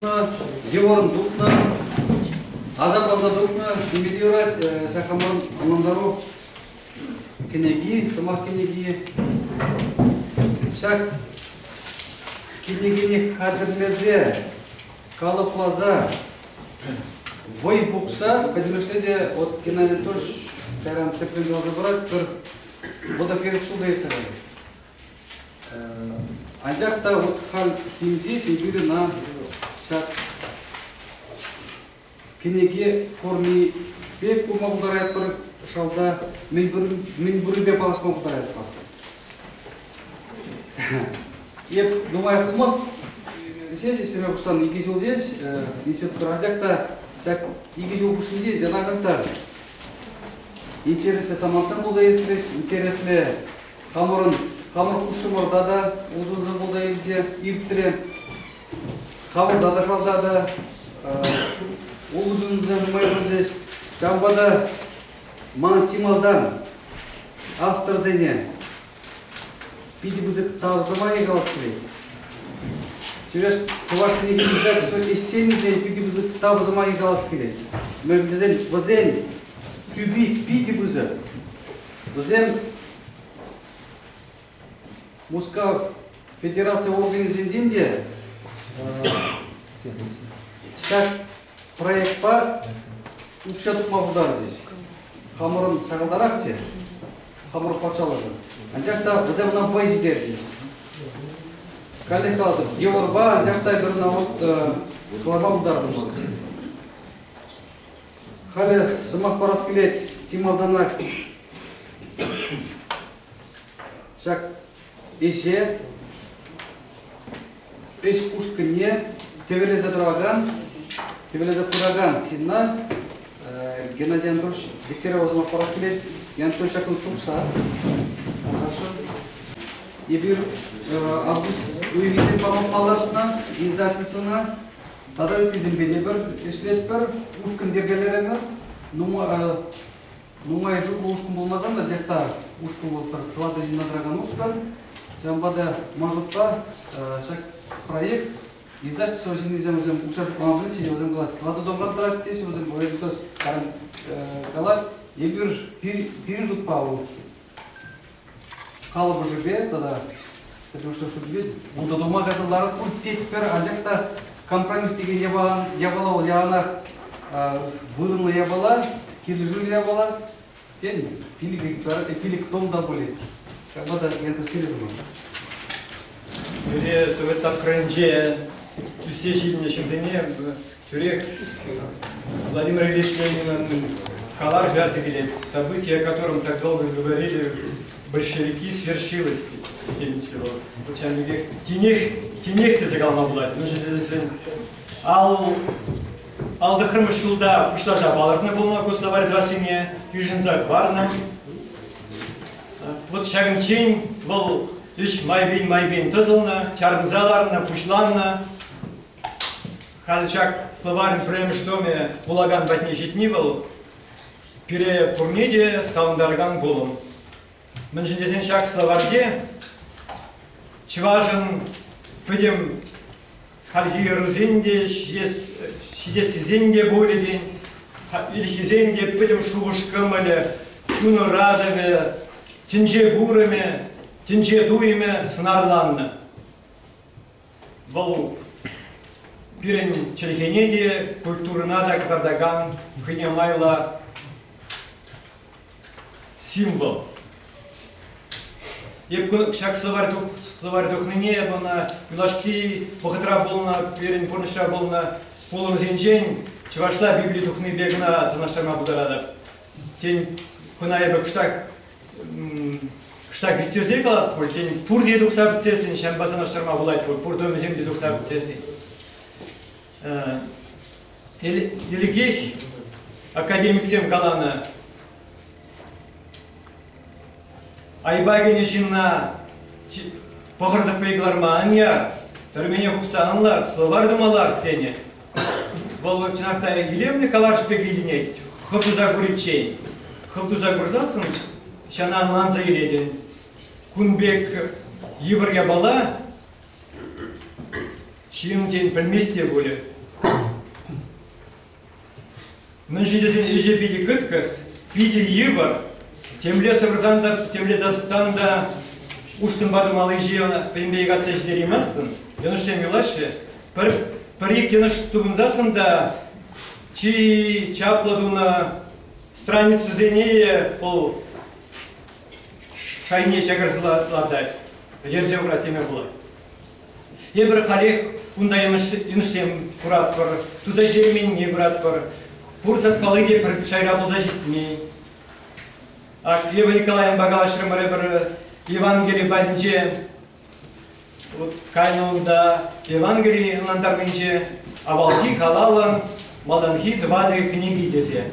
Йывӑрӑн тухнӑ, асапланса тухнӑ, теме те юрать. Ҫак хамӑрӑн ӑнлантару кӗнеки, сӑмах кӗнеки. Ҫак кӗнекене хатӗрлесе, калӑпласа, вӑй пухса пӗтӗмӗшле те вот Геннадий Анатольевич кайран тӗплӗн каласа парать, пӗр 30 ҫул та иртсе кайрӗ. Анчах та вот халь тинсе эпир ӑна ҫак кӗнеке формипе курма пултаратпӑр, шалта мӗн пуррипе паллашма пултаратпӑр. Эп нумаях пулмасть ҫеҫ ӗҫлеме пуҫланӑ икӗ ҫул ҫеҫ институтра, анчах та ҫак икӗ ҫул хушшинче яланах та интереслӗ самантсем пулса иртрӗҫ, интереслӗ Хамӑрӑн хамӑр хушӑмӑрта та улшӑнса пулса илчӗ, иртрӗ. Хамӑрта та шалта та улшӑнса нумай пулчӗҫ. Ҫавӑнпа та ман чи малтан авторсене питӗ пысӑк тав сӑмахӗ калас килет. Чӑваш чӑваш кӗнеке издательство ӗҫченӗсен питӗ пысӑк тав сӑмахӗ калас килет. Мӗншӗн тесен вӗсен тӳпи питӗ пысӑк. Вӗсем Мускав федераци органӗсенчен те ҫак проектпа укҫа тупма пултарчӗҫ. Хамӑрӑн сахалтарах те, хамӑр патшалӑхӑн. Анчах та вӗсем ӑна вӑй ҫитерчӗҫ. Каллех калатӑп, йывӑрпа, анчах та эпир ӑна вот кӑларма пултартӑмӑр. Халӗ сӑмах парас килет чи малтанах ҫак ӗҫе, ӗҫ ушкӑнне тӗвӗлесе тӑракан, тӗвӗлесе пыракан ҫынна Геннадий Анатольевич Дегтярева сӑмах парас килет. Геннадий Анатольевич ҫакна тупса тархасшӑн. Эпир август уйӑхӗнчен пама палӑртнӑ издательствӑна. Тата ыттисемпе те пӗр ӗҫлетпӗр, ушкӑн йӗркелерӗмӗр. Нумай шутлӑ ушкӑн пулмасан та дехта ушкӑн вӑл пӗр тӑватӑ ҫынна тӑракан ушкӑн. Ҫавӑнпа та ман шутпа ҫак проект издательство ҫыннисем вӗсем укҫа шутлама пӗлеҫҫӗ, вӗсем калаҫ тӑватӑ томран тӑрать теҫҫӗ, вӗсем калать, эпир пирӗн шутпа вӑл калӑпӑшӗпе тата потому что шучӗпе унта тума кайса ларать пуль тетпӗр, анчах та компромисс текен япала вӑл яланах вырӑнлӑ япала, килӗшӳллӗ япала. Тен, пилӗк экземпляр, пилӗк том та пулӗ. Ҫавӑнпа та это серьезно. Пире совет тапхӑрӗнче ӳссе ҫитӗннӗ ҫынсене тӳрех Владимир Ильич Ленинӑн калар ҫарсӗ килет. События, о котором так долго говорили большевики, свершилось тенӗччӗ вӑл. Вот ҫавӑн пекех тинех, тинех тесе калама пулать. Мӗншӗн тесен ал алтӑхрӑмӗш ҫулта пуҫласа палӑртнӑ пулнӑ ку словарь тӑвассине йышӑнса хӑварнӑ. Вот ҫакӑнччен вӑл ӗҫ майпен-майпен тӑсӑлнӑ, чарӑнса ларнӑ, пуҫланнӑ. Халь ҫак словарӗн пӗрремӗш томӗ вулакан патне ҫитни вӑл пире пурне те савӑнтаракан пулӑм. Мӗншӗн тесен ҫак словарьте чӑвашӑн пӗтӗм хальхи ӑрусен те ҫитессисен те пулӗ тен, ирхисен те пӗтӗм шухӑш-кӑмӑлӗ, чун ыратӑвӗ, тӗнче курӑмӗ, тӗнче туйӑмӗ сӑнарланнӑ. Вӑл пирӗн чӗлхене те, культурӑна та кӑтартакан хӑйне майлӑ символ. Эп ҫак словарь тухнине эп ӑна юлашки вӑхӑтра пулнӑ, пирӗн пурнӑҫра пулнӑ пулӑмсенчен чӑвашла Библи тухнипе кӑна танлаштарма пултаратӑп. Тен, кӑна эпӗ кӑштах кӑштах ӳстерсе калатӑп пуль, тен, пурте тухса пӗтсессӗн ҫавӑнпа танлаштарма пулать пуль, пур томӗсем те тухса пӗтсессӗн. Ӗлӗкех академиксем каланӑ, айӑпа кӗнӗ ҫынна пӑхӑр тӑпри кӑларма ан яр, тӗрмене хупса ан ларт, словарь тума ларт тенӗ. Вӑл чӑнах та илемлӗ каларӑш пек илтӗнет, хӑв туса куриччен. Хӑв туса курсассӑн ҫана ӑнланса илетӗн. Кун пек йывӑр япала. Ҫын, тен, пӗлмест те пулӗ. Мӗншӗн тесен ӗҫӗ питӗ кӑткӑс, питӗ йывӑр. Темле сӑвӑрсан та, темле тасатсан та ушкӑнпа тумалли ӗҫе ӑна пӗтӗмпе якатса ҫитерейместӗн. Йӑнӑшсем юлаҫҫӗ. Пӗр, пӗр-ик йӑнӑш тупӑнсассӑн та чи чаплӑ тунӑ страницӑсене вӑл шайне чакарса лартать, пӗтерсе хурать теме пулать. Эпир халех кунта йӑнӑшсем куратпӑр, туса ҫитерменни куратпӑр. Пур саспалли те пӗр шайра пулса ҫитмен. Ак Ева Николаевнӑпа калаҫрӑмӑр эпир Евангели патӗнче. Вот кайнӑ унта Евангели ӑнлантарнинче авалхи халалӑн малтанхи тӑватӑ кӗнеки тесе.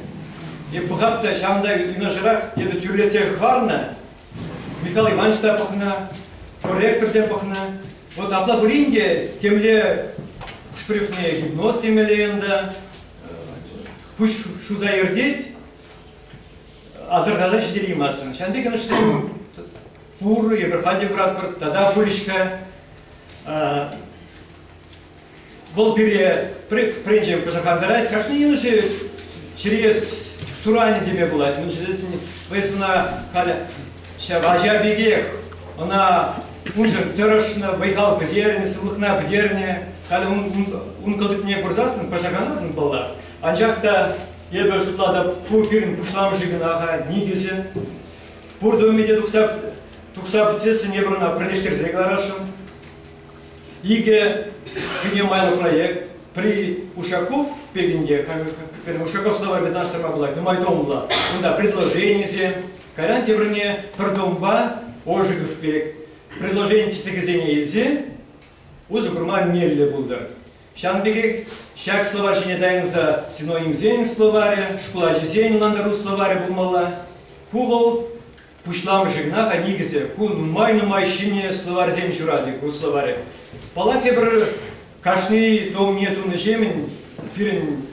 Эп пӑхап та ҫавӑнта юнашарах эпӗ тӳрлетсе хӑварнӑ. Михаил Иванович та пӑхнӑ, корректорсем пӑхнӑ. Вот апла пулин те темле хӑш-пӗр гипноз темелле ӗнтӗ, пуҫ шуса иртет, асӑрхаса ҫитерейместӗн. Ҫавӑн пек ӗнӗшсем пур, эпир халь те куратпӑр, тата пулӗҫ-ха. Вӑл пире пӗринчен пӑшӑрхантарать. Кашни йӑнӑшӗ чӗре суранӗ теме пулать. Мӗншӗн тесен вӑй ӑна халӗ ҫав ача пекех ӑна уншӑн тӑрӑшнӑ, вӑй-хал пӗтернӗ, сывлӑхна пӗтернӗ. Халӗ ун кӑлтӑкне курсассӑн пӑшӑрханатӑн паллах. Анчах та эпӗ шутлатӑп, ку пирӗн пуҫламӑшӗ кӑна-ха, никӗсӗ. Пур тумӗ те тухса тухса пӗтсессӗн эпир ӑна пӗрлештерсе кӑларасшӑн. Икӗ кӗне майлӑ проект. Пӗри Ушаков пекӗнте, Ушаков словарьпе танлаштарма пулать, нумай томлӑ. Унта предложенисем, кайран тепӗрне пӗр томпа Ожегов пек предложени тӗслӗхӗсене илсе усӑ курма меллӗ пултӑр. Ҫавӑн пекех ҫак словарь ҫине тайӑнса синонимсен словарӗ, шкул ачисен ӑнлантару словарӗ пулмалла. Ку вӑл Пуҫламӑшӗ кӑна-ха никӗсӗ. Ку нумай-нумай ҫӗнӗ словарьсем ҫуратӗ ку словаре. Паллах, эпир кашни томне тунӑҫемӗн пирӗн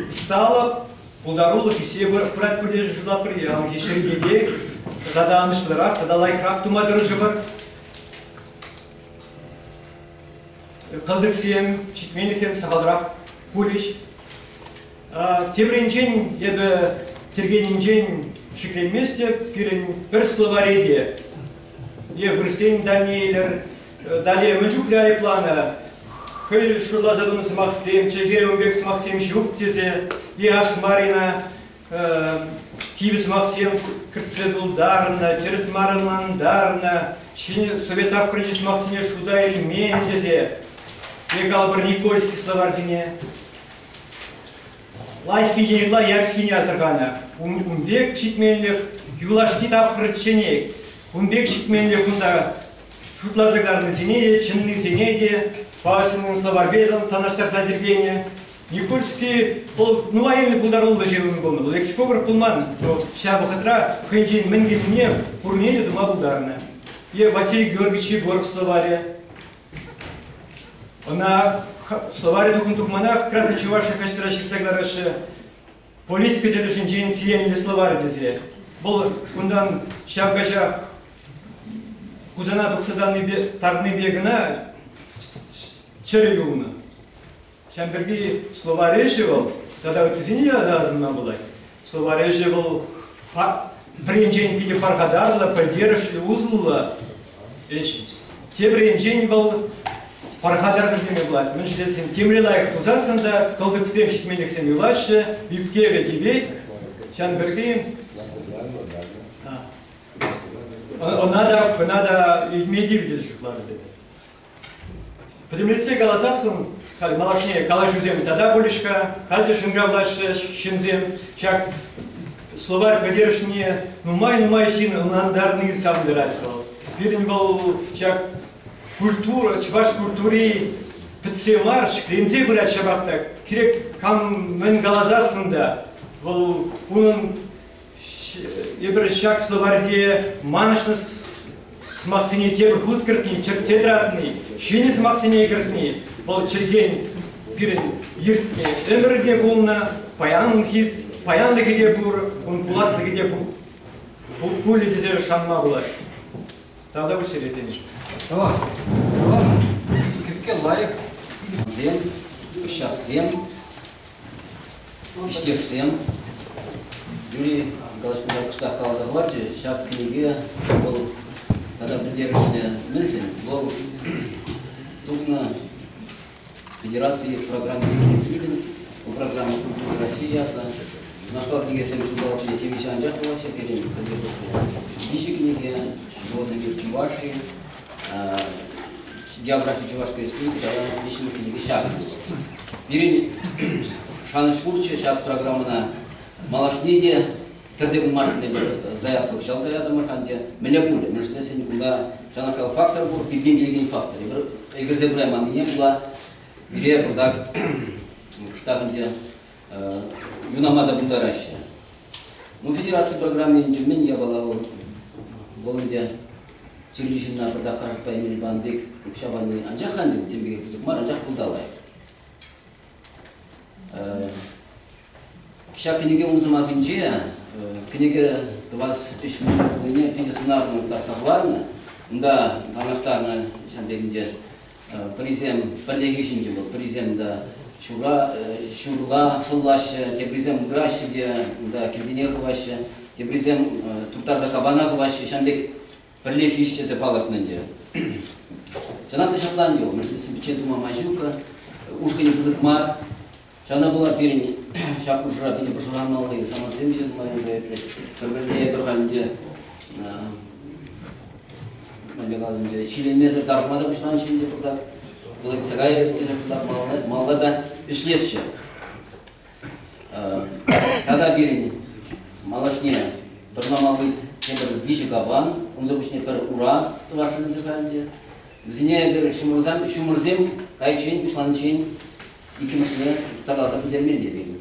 ӑсталӑх, пултарулӑх ӳссе пырать пуль шутлатпӑр. Яланхи ҫӗрпе тата анӑҫлӑрах, тата лайӑхрах тума тӑрӑшӑпӑр. Кӑлтӑксем, ҫитменлӗхсем сахалрах пулӗҫ. Тепринчен эпӗ тиркенинчен шикленместӗп, пирӗн пӗр словаре те е вырӑссен Даниэлӗр, далее мӗн чухлӗ айӑпланӑ, хӑй шутласа тунӑ сӑмахсем, чӗлхере ун пек сӑмахсем ҫук тесе, е Ашмарина кивӗ сӑмахсем кӗртсе тултарнӑ, тӗрӗс мар ӑнлантарнӑ, ҫӗнӗ совет тапхӑрӗнчи сӑмахсене шута илмен тесе, е калӑпӑр Никольский словарьсене Лайӑххинчен ытла япӑххине асӑрханӑ. Ун пек ҫитменлӗх юлашки тапхӑрчченех. Ун пек ҫитменлӗх унта шутласа кӑларнисене те, чӑннисене те Павсинӑн словарьпе танлаштарса тиркенӗ. Никольский вӑл нумай енлӗ пултаруллӑ ҫын пулнӑ. Вӑл лексикограф пулман. Ҫав вӑхӑтра хӑйӗнчен мӗн килнине пурне те тума пултарнӑ. Е Василий Георгиевич Егоров словарӗ. Ӑна словаре тухӑн-тухманах Красный Чувашия хаҫатра ҫырса кӑлараҫҫӗ. Политика тӗлӗшӗнчен сиенлӗ словарь тесе. Вӑл кунтан ҫав каҫах Хусана тухса тарнипе кӑна чӗрӗ юлнӑ. Ҫавӑн пирки словарь ӗҫӗ вӑл тата ыттисене те асӑнма пулать. Словарь ӗҫӗ вӑл пӗр енчен питӗ пархатарлӑ, пӗлтерӗшлӗ, усӑллӑ ӗҫ. Тепӗр енчен вӑл пархатарсӑр теме пулать. Мӗншӗн тесен темле лайӑх тусассӑн та кӑлтӑксем, ҫитменлӗхсем юлаҫҫӗ, ӳпкевӗ тивет. Ҫавӑн пирки ӑна та, кӑна та илтме тивӗ тесе шутлатӑп эпӗ. Пӗтӗмлетсе каласассӑн, халь малашне калаҫусем тата пулӗҫ-ха, халь те шӑнкӑравлаҫҫӗ ҫынсем. Ҫак словарь пӗлтерӗшне нумай-нумай ҫын ӑнлантарни савӑнтарать вӑл. Пирӗн вӑл ҫак культура, чӑваш культури пӗтсе мар, ҫӗкленсе пырать ҫапах та. Кирек кам мӗн каласассӑн та вӑл унӑн эпир ҫак словарьте манӑҫнӑ сӑмахсене тепӗр хут кӗртни, чӗртсе тӑратни, ҫӗнӗ сӑмахсене кӗртни, вӑл чӗлхен пирӗн иртнӗ ӗмӗр те пулнӑ, паянлӑхӗ те пур, ун пуласлӑхӗ те пулӗ тесе шанма пулать. Тавтапуҫ сире, Денис. Тавах. Тавах. Кӗске лайӑх. Сем, ҫавсем, ӗҫтешсем. Юрий Николаевич кӑштах каласа хӑварчӗ, ҫак кӗнеке вӑл тата пӗлтерӗшлӗ мӗншӗн? Вӑл тухнӑ федераци программипе килӗшӳллӗн, ку программа «Культура России» ятлӑ. Унашкал кӗнекесем ҫулталӑк ҫине темиҫе анчах пулаҫҫӗ пирӗн пӗлтӗр тухнӑ. Виҫӗ кӗнеке «Животный мир Чувашии», «География Чувашской республики» тата виҫҫӗмӗш кӗнеке ҫакӑ. Пирӗн шанӑҫ пурччӗ ҫак программӑна малашне те кӗрсе пымашкӑн эпир заявка кӑҫал та ятӑмӑр ӗнтӗ. Мӗнле пулӗ? Мӗншӗн тесен кунта ҫавнашкал фактор пур, пиртен килекен фактор. Эпир ӗлкӗрсе пырайманнине пула пире пӑртак кӑштах ӗнтӗ юнама та пултараҫҫӗ. Ну, федераци программи ӗнтӗ мӗн япала вӑл? Вӑл ӗнтӗ чирлӗ ҫынна пӑртак кашӑкпа эмел панӑ пек укҫа пани анчах ӗнтӗ тем пекех пысӑк мар, анчах пулталать. Ҫак кӗнеке ум сӑмахӗнче кӗнеке тӑвас ӗҫ пулнине питӗ сӑнарлӑн кӑтартса хӑварнӑ. Унта танлаштарнӑ ҫав пек ӗнтӗ пӗрисем пӗрлехи ҫинче вӑл, пӗрисем та ҫура, ҫурла шӑллаҫҫӗ, теприсем ыраҫҫӗ те унта кӗлтине хываҫҫӗ, теприсем турттарса капана хываҫҫӗ, ҫавӑн пек пӗрлехи ӗҫ тесе палӑртнӑ ӗнтӗ. Чӑнах та ҫапла ӗнтӗ вӑл, мӗншӗн тесен пӗччен тума май ҫук-ха, ушкӑнӗ пысӑк мар. Ҫавна пула пирӗн ҫак хушӑра питӗ пӑшӑрханмалли самантсем те нумай пулса иртрӗҫ. Пӗр-пӗрне эпир халь ӗнтӗ мӗнле калас ӗнтӗ, ҫиленмесӗр тарӑхма та пуҫланӑччӗ ӗнтӗ пӑртак. Вӑл иртсе кайрӗ тесе пӑртак малалла та ӗҫлесчӗ. Тата пирӗн малашне тӑрламалли тепӗр виҫӗ капан, унсӑр пуҫне пӗр ура тӑвасшӑн халь ӗнтӗ. Вӗсене эпир ҫумӑрсем кайиччен, пуҫланиччен иккӗмӗшне тарласа пӗтермелле пирӗн.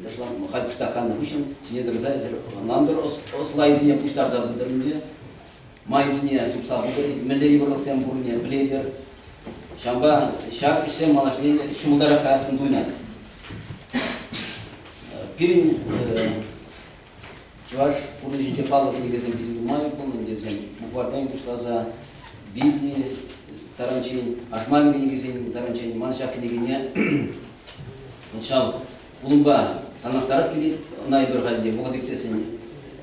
Халь кӑштах каннӑ хыҫҫӑн ҫине тӑрса эсир ӑнлантӑр, ӑслайсене пуҫтарса пытӑр ӗнтӗ, майсене тупса пытӑр, мӗнле йывӑрлӑхсем пуррине пӗлетӗр. Ҫавӑнпа ҫак ӗҫсем малашне ҫӑмӑлтарах каяссӑн туйӑнать. Пирӗн чӑваш пурнӑҫӗнче паллӑ кӗнекесем питӗ нумай пулнӑ ӗнтӗ вӗсем. Букварьтан пуҫласа Библи таранччен, Ашмарин кӗнекисен таранччен ман ҫак кӗнекене ҫав пулӑмпа танлаштарас килет. Ӑна эпир халь те вӑхӑт иртсессӗн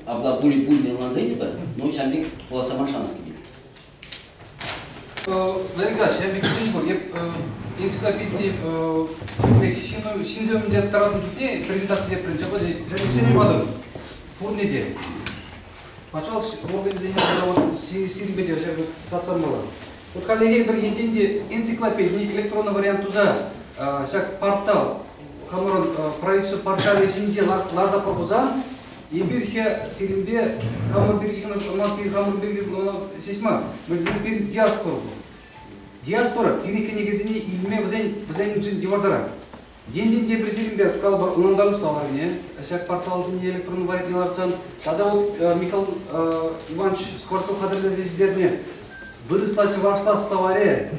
апла пули-пулми ӑнланса илӗпӗр, но ҫавӑн пек пуласса ман шанас килет. Валерий Николаевич, я пек пур. Эп энциклопеди пек ҫынсем умӗнче тӑратнӑ чухне презентаци тепринче сӗнӳ патӑм пурне те. Патшалӑх органӗсене сирӗнпе те татса мала. Вот хальлӗхе пӗр енчен те энциклопедин электронлӑ вариант туса ҫак портал хамӑрӑн правительство порталӗ ҫинче ларта пулсан эпир хе сирӗнпе хамӑр пирки хамӑр пирки шутлама ҫеҫ мар, пирӗн диаспора пур. Диаспора пирӗн кӗнекесене илме вӗсен вӗсеншӗн йывӑртарах. Енчен те пӗр сирӗнпе калӑпӑр ӑнлантару словарьне ҫак порталсене электрон вариантне лартсан тата вот Михаил Иванович Скворцов хатӗрлесе ҫитернӗ вырӑсла чӑвашла словаре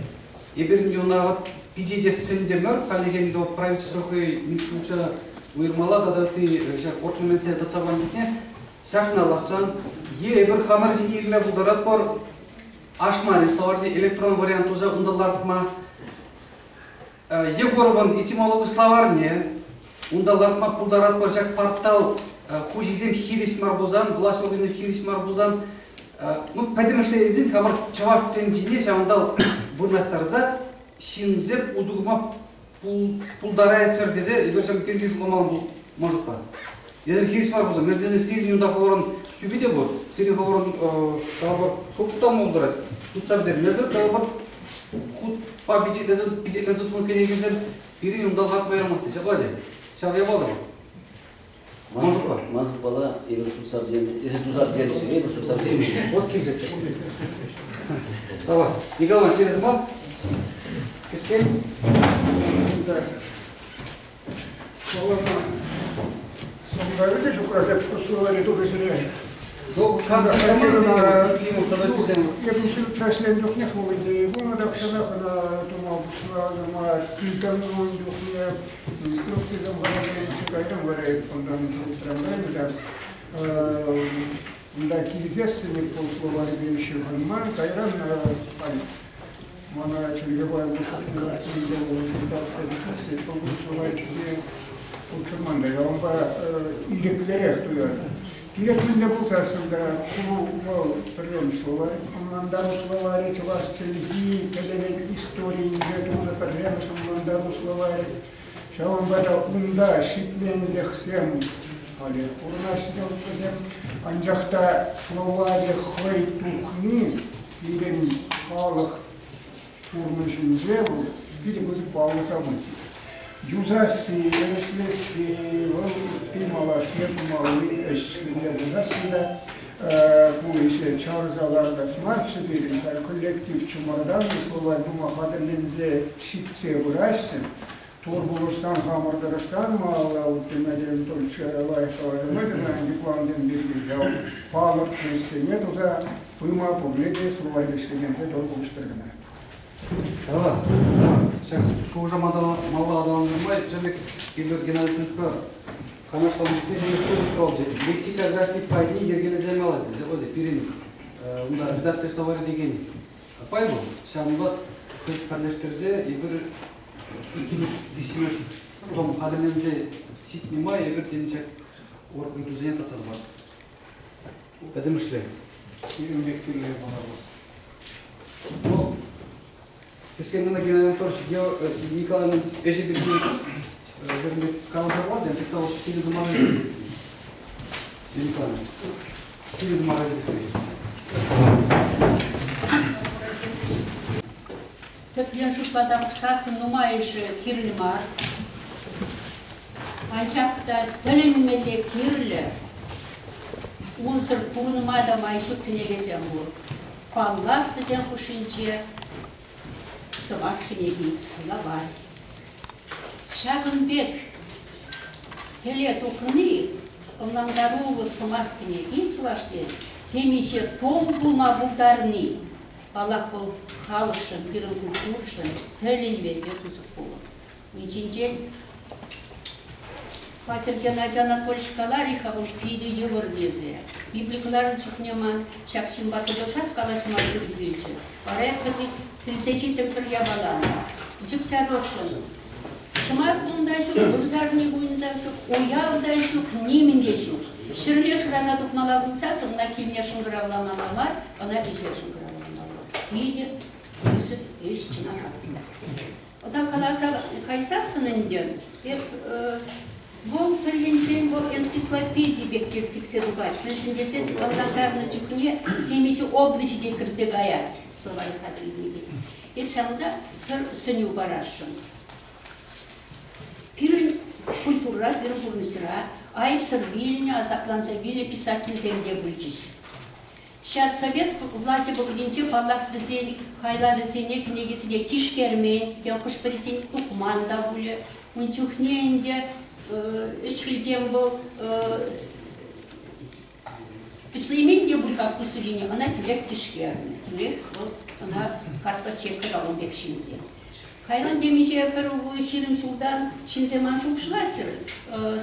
эпир ӑна пичете сӗнтӗмӗр, хальлӗхе ӗнтӗ правительство хӑй укҫа уйӑрмалла тата ытти ҫак оргкомитетсене татса панӑ чухне ҫакна лартсан е эпир хамӑр ҫине илме пултаратпӑр Ашмарин словарьне электрон вариант туса унта лартма Егоровӑн этимологи словарьне унта лартма пултаратпӑр ҫак портал хуҫисем хирӗҫ мар пулсан, власть органӗ хирӗҫ мар пулсан, ну, пӗтӗмӗшле илсен хамӑр чӑваш тӗнчине ҫавӑнта вырнаҫтарса ҫынсем усӑ курма пултарайччӑр тесе эпир пирки шутламалла может-па. Эсир хирӗҫ мар пулсан, мӗншӗн тесен сирӗн унта хӑвӑрӑн тӳпе те пур, сирӗн хӑвӑрӑн калӑпӑр шухӑшлама пултарать. Сутса пӗтермесӗр калӑпӑр хутпа пичетлесе пичетленсе тунӑ кӗнекесем пирӗн унта лартма ярамасть. Ҫапла те. Ҫав япала вӑл. Ман шутпала, эпир сутса пӗтернӗ, эсир туса пӗтернӗ, эпир сутса пӗтернӗ. Вот килсе. Давай. Николай, сире сӑмах. Кӗскен. Да. Сӑмсавӗ те ҫукрах эп словари тухӑҫне. Ну, Эпӗ чухнех вӑл идея пулнӑ тахҫанах ӑна тума пуҫланӑ, килтен ун чухне инструкцисем хатӗрленсе кайрӑм вара эп унтан шутран та. Унта килсессӗн эп ку словарьпе ҫыхӑнман, кайран Мана чӗлхе пай хутшӑнман та, ҫавӑнпа ирӗклӗрех туятӑп. Кирек мӗнле пулсассӑн та ку вӑл пӗрремӗш словарь, ӑнлантару словарӗ, чӑваш чӗлхи пӗлӗвӗн историйӗнче тунӑ пӗрремӗш ӑнлантару словарӗ. Ҫавӑнпа та унта ҫитменлӗхсем халех пурӑнаҫҫӗ вӗсем. Анчах та словарӗ хӑй тухни пирӗн халӑх пурнӑҫӗнче вӑл питӗ пысӑк паллӑ событи. Юсасси, ӗҫлесси, вӑл ытти малашне тумалли ӗҫ. Мӗнле пулсассӑн та ку ӗҫе чарса лартас марччӗ пирӗн, коллектив чӑмӑртаннӑ словарь тума хатӗрленсе ҫитсе пыраҫҫӗ. Тур пулӑшсан, хамӑр тӑрӑшсан малалла Геннадий Анатольевич лайӑх калаҫать, ӑна ӗнтӗ плансем пирки ҫав палӑртнӑ ӗҫсене туса пыма пурне те словарь вӗҫлекенсе тур пулӑштӑр кӑна. Ҫавна ҫак шухӑша малалла аталантарма ҫав пек Геннадий Анатольевичпа канашланӑ чухне ҫӗнӗ шухӑш ҫуралчӗ. Лексикографи пайне йӗркелесе ямалла тесе. Вӑл пирӗн унта редакци словарӗ текен пай вӑл. Ҫавӑнпа хӑй пӗрлештерсе эпир иккӗмӗш, виҫҫӗмӗш том хатӗрленсе ҫитнӗ май эпир тен ҫак ыйтусене татса тухатпӑр. Пӗтӗмӗшле. Пирӗн пек кирлӗ япала пур. Ну, кӗскен кӑна Геннадий Анатольевич Николаевич ӗҫӗ пирки каласа пар, тен, ҫакна сивӗ сӑмах Николаевич, сивӗ сӑмах Тӗплӗн шутласа пӑхсассӑн нумайӑшӗ кирлӗ мар. Анчах та тӗлӗнмелле кирлӗ. Унсӑр пурӑнма та май ҫук кӗнекесем пур. Паллах, вӗсен хушшинче сӑмах кӗнеки, словарь. Ҫакӑн пек тӗле тухни ӑнлантаруллӑ сӑмах кӗнеки чӑвашсен темиҫе том пулма пултарни Паллах, вӑл халӑхшӑн, пирӗн культурӑшӑн тӗлӗнмелле пысӑк пулӑм. Ун ҫинчен Василь Геннадий Анатольевич каларӗ-ха вӑл питӗ йывӑр тесе. Библи кӑларнӑ чухне ман ҫак ҫынпа тӑтӑшах калаҫма тӳр килчӗ. Вара эп пӗлсе ҫитрӗм пӗр япалана. Дегтяревшӑн Шӑмат кун та ҫук, вырсарни кун та ҫук, уяв та ҫук, нимӗн те ҫук. Ҫӗрле шыраса тупмалла пулсассӑн ӑна килне шӑнкӑравламалла мар, ӑна ӗҫе шӑнкӑравламалла. Питӗ пысӑк ӗҫ чӑнахах. Ӑна каласа кайсассӑн ӗнтӗ эп вӑл пӗр енчен вӑл энциклопеди пек те сиксе тухать. Мӗншӗн тесен ӑнлантарнӑ чухне темиҫе облаҫе те кӗрсе каять словарь хатӗрленипе. Эп ҫавӑнта пӗр сӗнӳ парасшӑн. Пирӗн культурӑра, пирӗн пурнӑҫра айӑпсӑр вилнӗ, асапланса вилнӗ писательсем те пулчӗҫ. Ҫав совет влаҫӗ вӑхӑтӗнче, паллах, вӗсен хайлавӗсене, кӗнекисене тишкермен, те хӑш-пӗрисен тухман та пулӗ. Ун чухне ӗнтӗ ӗҫхӗлтен вӑл Вӗҫлеймен те пуль-ха ку сӑввине, ӑна тӳрех тишкернӗ. Тӳрех вӑл ӑна карточекӑра ун пек ҫынсем. Кайран темиҫе пӗр 20 ҫултан ҫынсем ан шухӑшлаччӑр,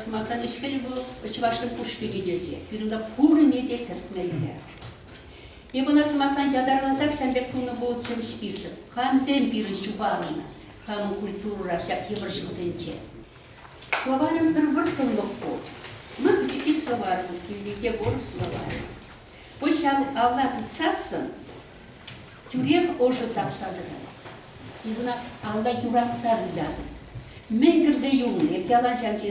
сӑмахран, ӗҫхӗл вӑл чӑвашлӑх пушкине тесе. Пирӗн унта пурне те кӗртмелле. Эп ӑна сӑмахран ятарласах ҫавӑн пек тунӑ пулӑччӑм список. Камсем пирӗн ҫухалнӑ хамӑн культурӑра ҫак йывӑр ҫулсенче? Словарӗн пӗр вӑрттӑнлӑх пур. Ман пӗчӗкки словарь пур, килте те пур словарь. Пуҫ ҫав алла тытсассӑн тӳрех ӑшӑ тапса тӑрать. Эс ӑна алла юратса тытатӑн. Мӗн кӗрсе юлнӑ, эп ялан ҫав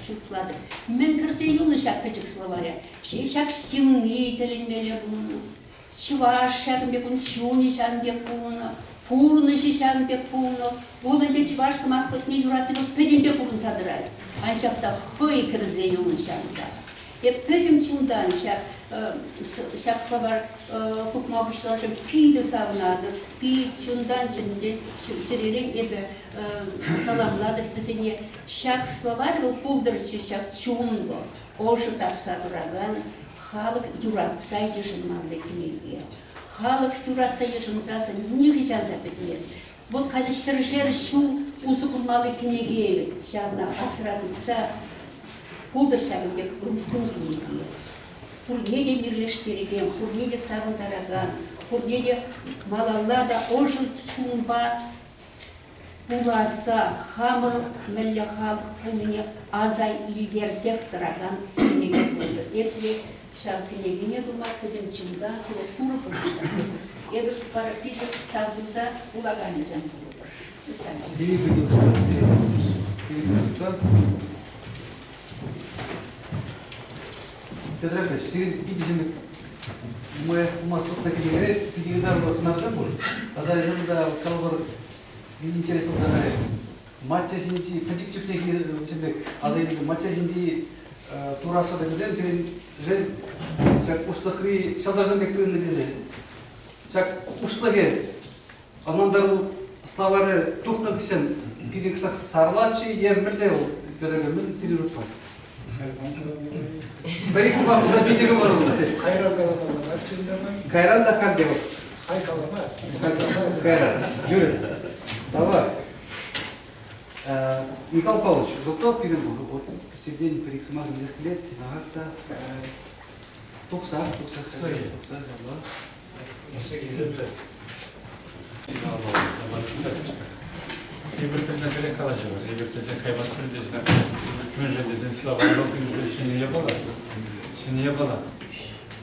шутлатӑп, мӗн кӗрсе юлнӑ ҫак пӗчӗк словаре? Ҫак ҫынни тӗлӗнмелле пулнӑ. Чӑваш ҫакӑн пек, ун чунӗ ҫакӑн пек пулнӑ, пурнӑҫӗ ҫакӑн пек пулнӑ. Вӑл ӗнтӗ чӑваш сӑмахлӑхне юратнипе пӗтӗмпе пурӑнса тӑрать. Анчах та хӑй кӗрсе юлнӑ ҫакӑнта. Эп пӗтӗм чунтан ҫак ҫак словарь пухма пуҫлашӑн питӗ савӑнатӑп, пит чунтан чӗнсе чӗререн эпӗ саламлатӑп вӗсене. Ҫак словарь вӑл пултӑрччӗ ҫак чунлӑ, ӑшӑ тапса тӑракан халӑх юратса йышӑнмалли кӗнеке. Халӑх юратса йышӑнсассӑн нихӑҫан та пӗтмест. Вӑл халӗ ҫӗршер ҫул усӑ курмалли кӗнеке ҫавна асра тытса пултӑр ҫакӑн пек ылтӑн кӗнеке. Пурне те мирлештерекен, пурне те савӑнтаракан, пурне те малалла та ӑшӑ чунпа пуласса, хамӑр мӗнле халӑх пулнине аса илтерсех тӑракан кӗнеке пултӑр. Эп сире ҫав кӗнекене тума пӗтӗм чунтан сире Турӑ пулӑшса Эпӗ вара питӗ тав туса вулаканӗсем пулӑпӑр. Сире сире Петр Яковлевич, сирӗн питӗ ҫын нумаях пулмасть тухнӑ кӗнекере питӗ ытарлӑ сӑнарсем пур. Тата эсир унта калӑпӑр интереслӗ пулса кайрӗ. Мачча ҫинчи пӗчӗк чухнехи пек аса илсе мачча ҫинчи тура шӑтӑкӗсем сирӗн ҫак уҫлӑхри ҫӑлтӑрсем пек туйӑннӑ тесе. Ҫак уҫлӑхӗ ӑнлантару словарӗ тухнӑ хыҫҫӑн питӗ кӑштах сарлатчӗ е мӗнле вӑл Петр мӗн сирӗн шутпа? Пӗр-ик сӑмах пулса питӗ кӑмӑллӑ. Кайран каламалла Кайран та халь те вӑл. Хай каламасть. Кайран. Юрӗ. Давай. Михаил Павлович, Желтов пирӗн пур. Вот сиртен пӗр-ик сӑмах илес килет. Чӑнахах та тухсах, тухсах, тухсах, ҫапла. Эпир пӗлмесӗрех калаҫӑпӑр. Эпир тесе каймастпӑр тесе мӗншӗн тесен Слава Богу, ҫӗнӗ япала. Ҫӗнӗ япала.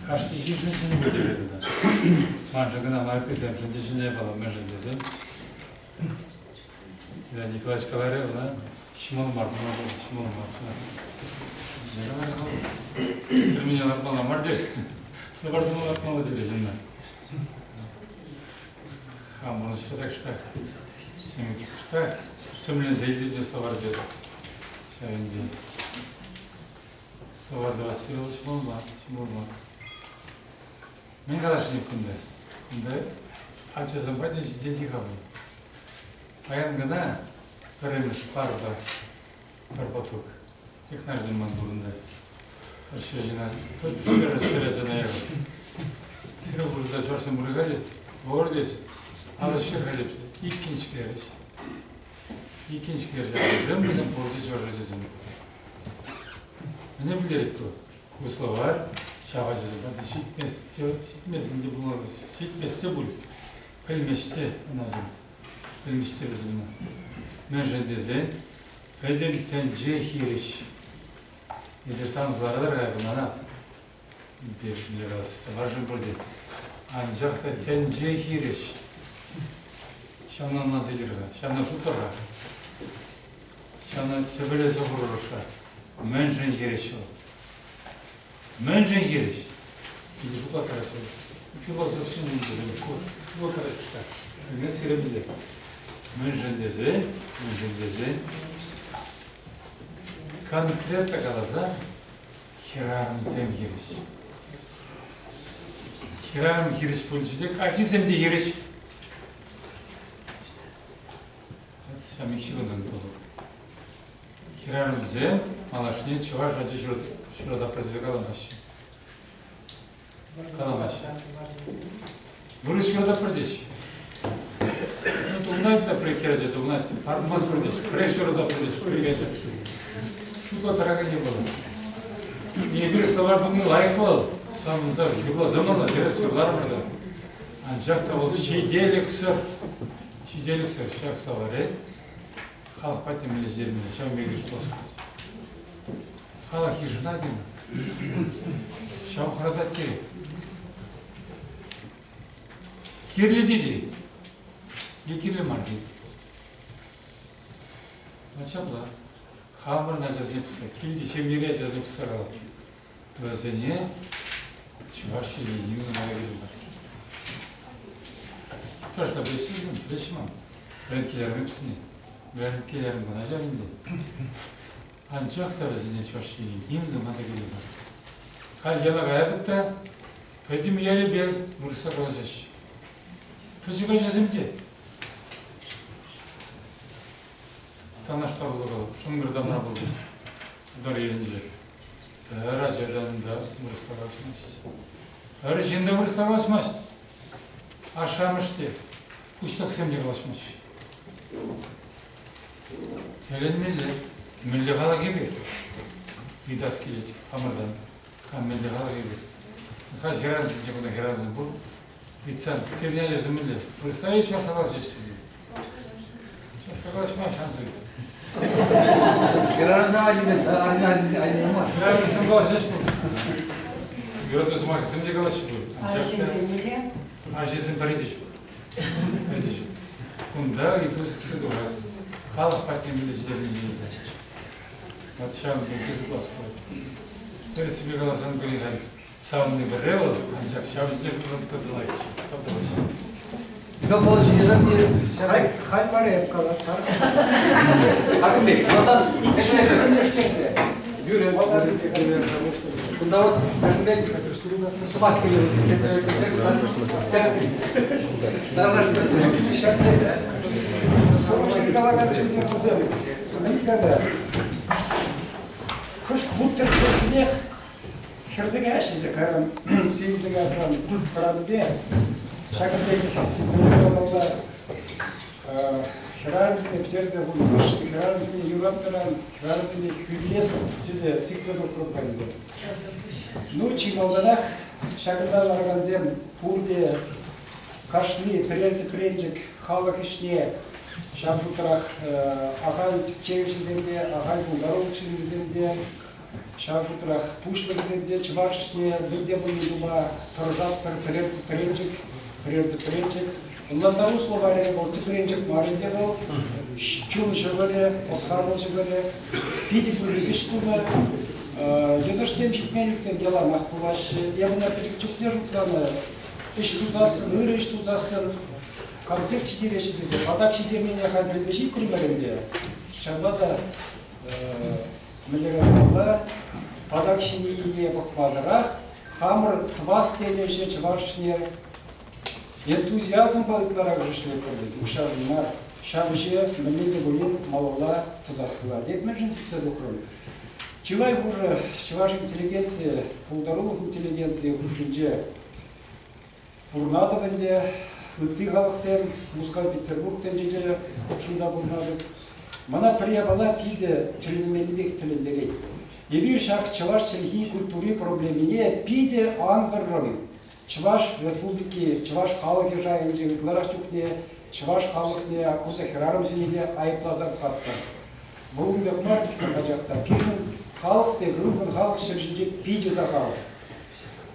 Кашни ҫыншӑн ҫӗнӗ пӗлтерет ӑна. Маншӑн кӑна мар, ыттисемшӗн те ҫӗнӗ япала. Мӗншӗн тесен Леонид Николаевич каларӗ, ӑна ҫӑмӑл мар, ҫӑмӑл мар. Тӗрмене лартмалла мар тет. Сӑвар тума лартмалла терӗ ҫынна. Хамӑрӑн ҫӗртак штах. Штах сӗмленсе илтӗм словарь тет. Ҫав ӗнтӗ. Словарь тӑвасси вӑл ҫӑмӑл мар, ҫӑмӑл мар. Мӗн каласшӑн кунта? Кунта ачасем патне ҫитет-и-ха вӑл? Паян кӑна пӗрремӗш парта пӗр поток. Технарьсем ман пурӑннӑ. Пӗр ҫӗр ҫӗр ачана япӑр. Сире вырӑса чӑвашсем пурӑнать, Бордис, алӑ ҫӗр халӗ иккӗн ҫӗклерӗҫ. Иккӗн ҫӗклерӗҫ. Вӗсем вӗсем пурте чӑваш ачисем. Мӗне пӗлтерет ку? Ку словарь ҫав ачасем патне ҫитмест те, ҫитмесен те пулмалла, ҫитмест те пуль. Пӗлмест те ӑнасем. Пӗлмест те вӗсем ӑна. Мӗншӗн тесен пӗтӗм тӗнче хирӗҫ. Эсир сансӑларатӑр-ха мана. Сӑваршӑн пурте. Анчах та тӗнче хирӗҫ. Ҫавна ӑнланса илер-ха, ҫавна шутлӑр-ха. Ҫавна тӗпелесе хурӑр-ха. Мӗншӗн хирӗҫ вӑл? Мӗншӗн хирӗҫ? Питӗ шутлаттарать вӑл. Философсен шутлаттарать Пӗлмес хӗрӗмле. Мӗншӗн тесен, мӗншӗн тесен конкретно каласа хӗрарӑмсем хирӗҫ. Хӗрарӑм хирӗҫ пулчӗ те ачисем те хирӗҫ. Ҫав ҫыхӑнӑн пулӑр. Хӗрарӑмсем малашне чӑваш ачи ҫуратаппӑр тесе каламаҫҫӗ. Каламаҫҫӗ. Вырӑс ҫуратаппӑр теҫҫӗ. Ну, тухнать та пӗр хӗрача тухнать, пармас пӗр теҫҫӗ, пӗрех ҫуратаппӑр теҫҫӗ, пӗр ача. Шутла тӑракан япала. Эпир сӑвар туни лайӑх вӑл. Самӑнса юрласа мана, тӗрӗс юрларӑмӑр та. Анчах та вӑл ҫителӗксӗр. Ҫителӗксӗр ҫак словаре халӑх патне мӗнле ҫитермелле, ҫавӑн пирки шутлас пулать. Халӑх йышӑнать ӑна. Ҫав хӑратать те. Кирлӗ тет-и? Е кирлӗ мар тет. Вот ҫапла. Хамӑрӑн ачасене пӑхса, килти ҫемьере ачасене пӑхса калать. Вӗсене чӑваш чӗлхине нумай кирлӗ. Чӑвашла пӗлеҫҫӗ, пӗлеҫҫӗ ман. Вӗренткелерӗм эпсене. Вӗренткелерӗм кӑна ҫав ӗнтӗ. Анчах та вӗсене чӑваш чӗлхи ним тума та кирлӗ мар. Халь яла каятӑп та пӗтӗм ялӗпе вырӑсла калаҫаҫҫӗ. Пӗчӗк ачасем те танлаштаруллӑ калӑп, шӑнкӑртамра пулчӗҫ тутар ялӗнче. Пӗр ачаран та вырӑсла калаҫмасть. Пӗр ҫын та вырӑсла калаҫмасть. Ашшӗ-амӑш те, пуҫлӑхсем те калаҫмаҫҫӗ. Тӗлӗнмелле. Мӗнле халӑх эпир? Ыйтас килет хамӑртан. Кам мӗнле халӑх эпир? Халь хӗрарӑмсенче кунта хӗрарӑмсем пур. Ыйтсан, сирӗн ачасем мӗнле? Вырӑсла чӑвашла калаҫаҫҫӗ тесе. Чӑвашла калаҫма шанс ҫук. Хӗрарӑмсем ачисем, арҫын ачисем мар. Хӗрарӑмсем калаҫаҫ пуль. Юрату сӑмахӗсем те калаҫҫӗ пуль. Арҫынсем мӗнле? Арҫынсем пӗри те ҫук. Пӗри те ҫук. Кунта ыйту сиксе тухать. Халӑх патне мӗнле ҫитерни Вот ҫавӑн пирки шутлас пулать. Тӗрӗссипе каласан, пӗри халь савни пӗрре вӑл, анчах ҫав ҫинче тытӑнатчӗ. Тавтапуҫ. Михаил Павлович, Халь, халь мар эп калаттар. Хакимбек, малтан Юрий, кунта вот Хакимбек сӑмах Срочно калакан ҫынсем вӗсем никогда. Кӑшт вут тӗртсессӗнех хӗрсе каяҫҫӗ те кайран сивӗнсе кайсан хӑранипе ҫакӑн пек кӑмӑлла хӗрарӑмсене пӗтерсе хунӑ, хӗрарӑмсене юратнӑран хӗрарӑмсене хӳтӗлес тесе сиксе тухрӑм ӗнтӗ. Ну, чи малтанах ҫакӑнта ларакансем пурте кашни пӗрер тӗпренчӗк халӑх ӗҫне, ҫав шутрах ахаль тӗпчевҫӗсем те, ахаль пултарулӑх ҫыннисем те, ҫав шутрах пуҫлӑхӗсем те чӑваш ӗҫне мӗн те пулин тума тӑрӑшатпӑр, пӗрер тӗпренчӗк, пӗрер тӗпренчӗк. Ӑнлантару словарӗ вӑл тӗпренчӗк мар ӗнтӗ вӑл, чун ҫӑкӑрӗ, ӑс-хакӑл ҫӑкӑрӗ. Питӗ пысӑк ӗҫ тунӑ. Йӑнӑшсем ҫитменлӗхсем яланах пулаҫҫӗ. Эп ӑна пӗчӗк чухне шутланӑ. Ӗҫ тусассӑн, ырӑ ӗҫ тусассӑн конфликт ҫитереҫҫӗ тесе патак ҫитернине халь пӗлме ҫитрӗмӗр ӗнтӗ. Ҫавӑнпа та мӗнле каламалла, патак ҫинине пӑхмасӑрах хамӑр тӑвас тенӗ ӗҫе чӑвашне энтузиазмпа ытларах ӗҫлетпӗр тет, укҫашӑн мар. Ҫав ӗҫе мӗнле те пулин малалла тӑсас пулать. Эп мӗншӗн сиксе тухрӑм? Чылай хушӑ чӑваш интеллигенцийӗ, пултарулӑх интеллигенцийӗ хушшинче пурӑнатӑп ӗнтӗ. Ытти халӑхсем Мускав, Петербург тӗнчинче те хутшӑнса пурӑнатӑп. Мана пӗр япала питӗ тӗлӗнмеллипех тӗлӗнтерет. Эпир ҫак чӑваш чӗлхи культури проблемине питӗ ансӑррӑн Чӑваш Республики, чӑваш халӑхӗ шайӗнче ытларах чухне чӑваш халӑхне аккуса хӗрарӑмсене те айӑпласа пӑхатпӑр. Вӑл ун пек мар пачах та. Пирӗн халӑх пек ылтӑн халӑх ҫӗр ҫинче питӗ сахал.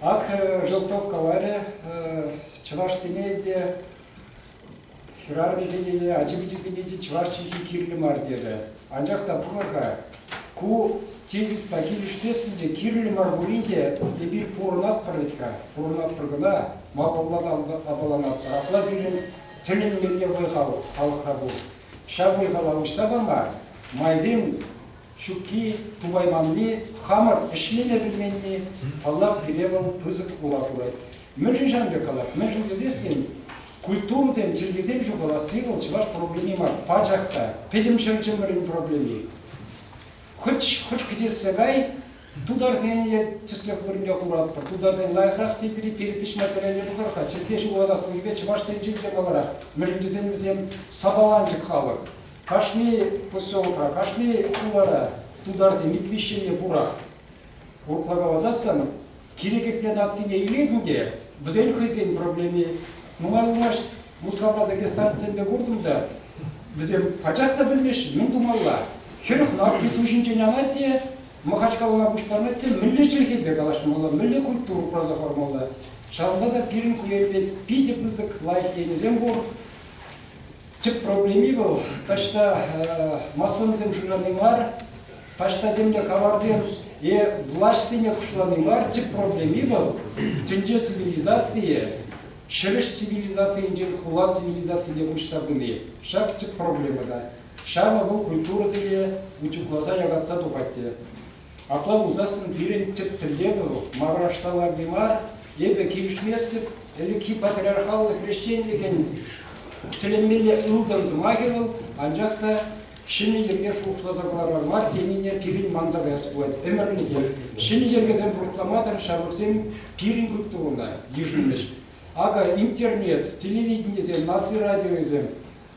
Ак Желтов каларӗ, чӑвашсене те, хӗрарӑмсене те, ачи-пӑчисене те чӑваш чӗлхи кирлӗ мар терӗ. Анчах та пӑхӑр-ха, ку тезиспа килӗшсессӗн те кирлӗ мар пулин те эпир пурӑнатпӑр вӗт-ха, пурӑнатпӑр кӑна, малалла аталанатпӑр. Апла пирӗн тӗлӗнмелле вӑй-хал халӑхра пур. Ҫав вӑй-хала уҫса пама майсем ҫукки, тупайманни, хамӑр ӗҫлеме пӗлменни, паллах, пире вӑл пысӑк ура хурать. Мӗншӗн ҫавӑн пек калать? Мӗншӗн тесессӗн культурӑсем, чӗлхесем ҫухаласси вӑл чӑваш проблеми мар, пачах та, пӗтӗм ҫӗршывӑмӑрӑн проблеми. Хӑть хӑш кӗтессе кай, тутарсене тӗслӗх вырӑнне хуратпӑр. Тутарсен лайӑхрах тетӗр-и, перепиҫ материалне пӑхӑр-ха, чӗлхе ҫухатаслӑхӗпе чӑвашсенчен те маларах. Мӗншӗн тесен вӗсем сапаланчӑк халӑх. Кашни поселокра, кашни хулара тутарсем ик-виҫ ҫемье пурах. Урӑхла каласассӑн, кирек епле нацине илетӗн те, вӗсен хӑйсен проблеми. Нумай пулмасть Мускавра Дагестанцсемпе куртӑм та, вӗсем пачах та пӗлмеҫҫӗ, мӗн тумалла. 40 наци ту ҫинчен анать те, Мӑхачкалана пуҫтарӑнать те, мӗнле чӗлхепе калаҫмалла, мӗнле культура упраса хӑвармалла. Ҫавӑнпа та пирӗн ку енпе питӗ пысӑк лайӑх енӗсем пур. Тӗп проблеми вӑл таҫта масонсем шырани мар, таҫта темле каварсем е влаҫсене кӑшлани мар, тӗп проблеми вӑл тӗнче цивилизацийӗ ҫӗрӗш цивилизацийӗнчен хула цивилизацине куҫса пыни. Ҫак тӗп проблема та. Ҫавӑ вӑл культурӑсене утюгласа якатса тухать те. Апла пулсассӑн пирӗн тӗп тӗллев вӑл маврашса ларни мар, эпӗ килӗшместӗп, ӗлӗкхи патриархаллӑ хресченлӗхӗн тӗлӗнмелле ылтӑн сӑмахӗ вӑл, анчах та ҫӗнӗ йӗрке шухӑшласа кӑларар мар тенине пирӗн манса каяс пулать ӗмӗрлӗхе. Ҫӗнӗ йӗркесем шухӑшлама та ҫамрӑксем пирӗн культурӑна йышӑнмӗҫ. Акӑ интернет, телевиденисем, наци радиовӗсем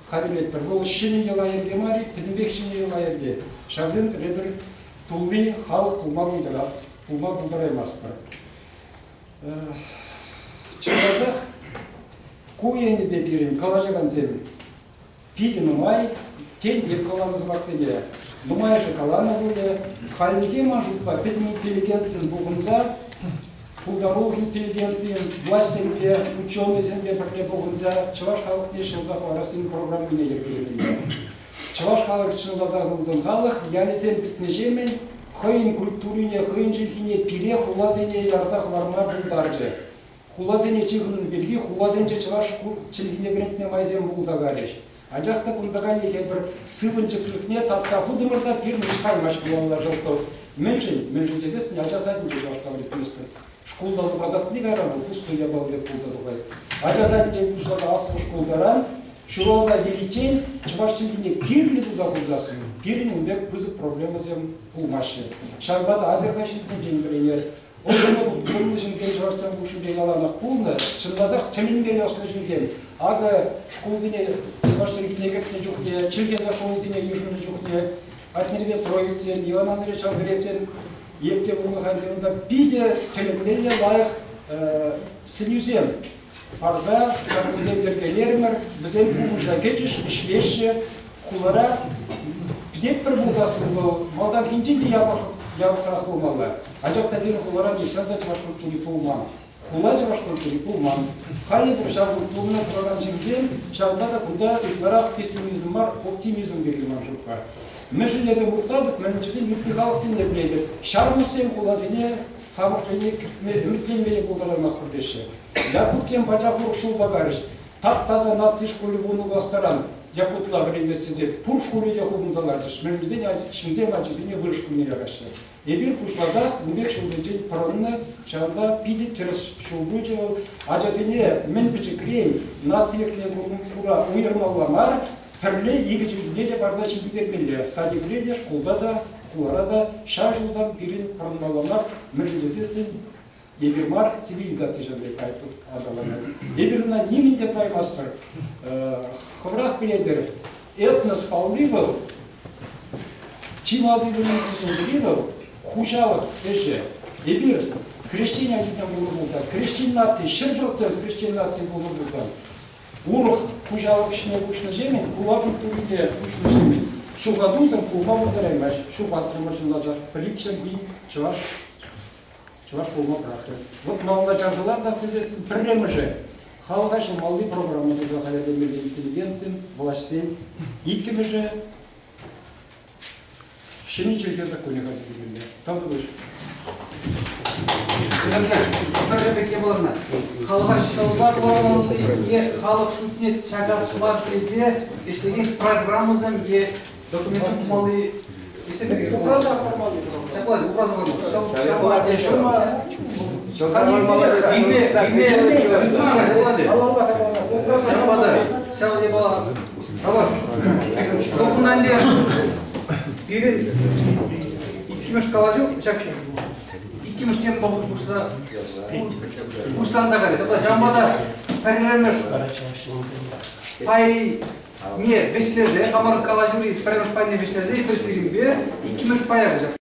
хатӗрлетпӗр. Вӑл ҫӗнӗ йӑла-йӗрке мар-и, пӗтӗмпех ҫӗнӗ йӑла-йӗрке. Ҫавсем эпир тулли халӑх пулма пулма пултараймастпӑр. Чӑнласах. Ку енӗпе пирӗн калаҫакансем питӗ нумай, тен, эп каланӑ сӑмахсене нумайӑшӗ каланӑ пулӗ. Хальлӗхе ман шутпа пӗтӗм интеллигенцин пухӑнса, пултарулӑх интеллигенцийӗн влаҫсемпе, ученӑйсемпе пӗрле пухӑнса чӑваш халӑхне ҫӑлса хӑварассин программине йӗркелемелле. Чӑваш халӑхӗ чӑнласах ылтӑн халӑх, ялӗсем пӗтнӗҫемӗн хӑйӗн культурине, хӑйӗн чӗлхине пире хуласене ярса хӑварма пултарчӗ. Хуласене ҫыхӑннӑ пирки хуласенче чӑваш чӗлхине вӗрентме майсем пулса кайрӗҫ. Анчах та кунта каллех эпир сыпӑнчӑклӑхне татса хутӑмӑр та пирӗн ӗҫ каймасть пулалла Желтов. Мӗншӗн? Мӗншӗн тесессӗн ача садӗнче чӑвашла вӗрентместпӗр. Шкулта тухаканни кайран вӑл пустуй япала пек пулса тухать. Ача садӗнчен пуҫласа аслӑ шкултаран ҫуралса виличчен чӑваш чӗлхине кирлӗ туса хурсассӑн пирӗн ун пек пысӑк проблемӑсем пулмаҫҫӗ. Ҫавӑнпа та атьӑр-ха ҫынсенчен вӗренер. Ӑслӑ ҫынсем чӑвашсем хушшинче яланах пулнӑ, чӑнласах тӗлӗнмелле ӑслӑ ҫынсем. Акӑ шкулсене чӑваш чӗлхине кӗртнӗ чухне, чӗлхе законӗсене йышӑннӑ чухне Атнер Петровичсем, Иван Андреевич Андреевсем епте пулнӑ-ха ӗнтӗ унта питӗ тӗлӗнмелле лайӑх сӗнӳсем парса саккунсем йӗркелерӗмӗр, вӗсем пурнӑҫа кӗчӗҫ, ӗҫлеҫҫӗ. Хулара пӗтетпӗр пулсассӑн вӑл малтанхинчен те япӑхрах пулмалла. Анчах та пирӗн хулара нихҫан та чӑваш культури пулман. Хула чӑваш культури пулман. Халӗ эпир ҫав культурӑна тӑвакан ҫынсем, ҫавӑнпа та кунта ытларах пессимизм мар, оптимизм пирки ман шутпа. Мӗншӗн эпӗ мухтатӑп, мӗншӗн тесен ытти халӑхсене пӗлетӗп. Ҫармӑссем хуласене хамӑр хӑйне кӗртме ӗмӗтленме те пултараймастпӑр теҫҫӗ. Якутсем пачах урӑх ҫулпа карӗҫ. Тап-таса наци шкулӗ вунӑ класстаран якутла вӗрентес тесе пур шкулӗ те хупӑнса ларчӗҫ. Мӗншӗн ҫынсем ачисене вырӑс шкулне яраҫҫӗ. Эпир пуҫласах ун пек ҫулсенчен пӑрӑннӑ, ҫавӑнпа питӗ тӗрӗс ҫул пулчӗ вӑл. Ачасене мӗн пӗчӗкрен нацилӗхне кура уйӑрмалла мар, пӗрле икӗ чӗлхене те парса ҫитӗнтермелле. Садикре те, шкулта та, хулара та ҫав ҫултан пирӗн пӑрӑнмалла мар, мӗншӗн тесессӗн эпир мар, цивилизаци ҫав пек аталанать. Эпир ӑна нимӗн те тӑваймастпӑр. Хӑвӑрах пӗлетӗр, этнос палли вӑл, чи малти вырӑнсенчен пӗри вӑл хуҫалӑх ӗҫӗ. Эпир хресчен ачисем пулнӑ пулсан, хресчен наци, 100% хресчен наци пулнӑ пулсан, урӑх хуҫалӑх ӗҫне куҫнӑҫемӗн, хула культурине куҫнӑҫемӗн ҫухатусӑр пулма пултараймасть. Ҫухатрӑмӑр чӑнласах. Пӗр-икҫӗр пин чӑваш чӑваш пулма пӑрахрӗ. Вот малалла чарса лартас тесессӗн пӗрремӗшӗ халӑха ҫӑлмалли программа туса хатӗрлемелле интеллигенцин, влаҫсен. Иккӗмӗшӗ ҫӗнӗ чӗлхе законӗ хатӗрлемелле. Тав пулӑш. Пӗрре пек те пулӑшнӑ. Халӑха ҫӑлса хӑвармалли е халӑх шутне чакарас мар тесе ӗҫлекен программӑсем е документсем тумалли Упраса хӑвармалли. Упраса хӑвармалли. Ҫав япала Документте пирӗн иккӗмӗш калаҫу ҫак иккӗмӗш тема пулса пуҫланса кайрӗ. Ҫавӑнпа та пӗрремӗш пайне вӗҫлесе, хамӑр калаҫури пӗрремӗш пайне вӗҫлесе эпир сирӗнпе иккӗмӗш пая куҫатпӑр.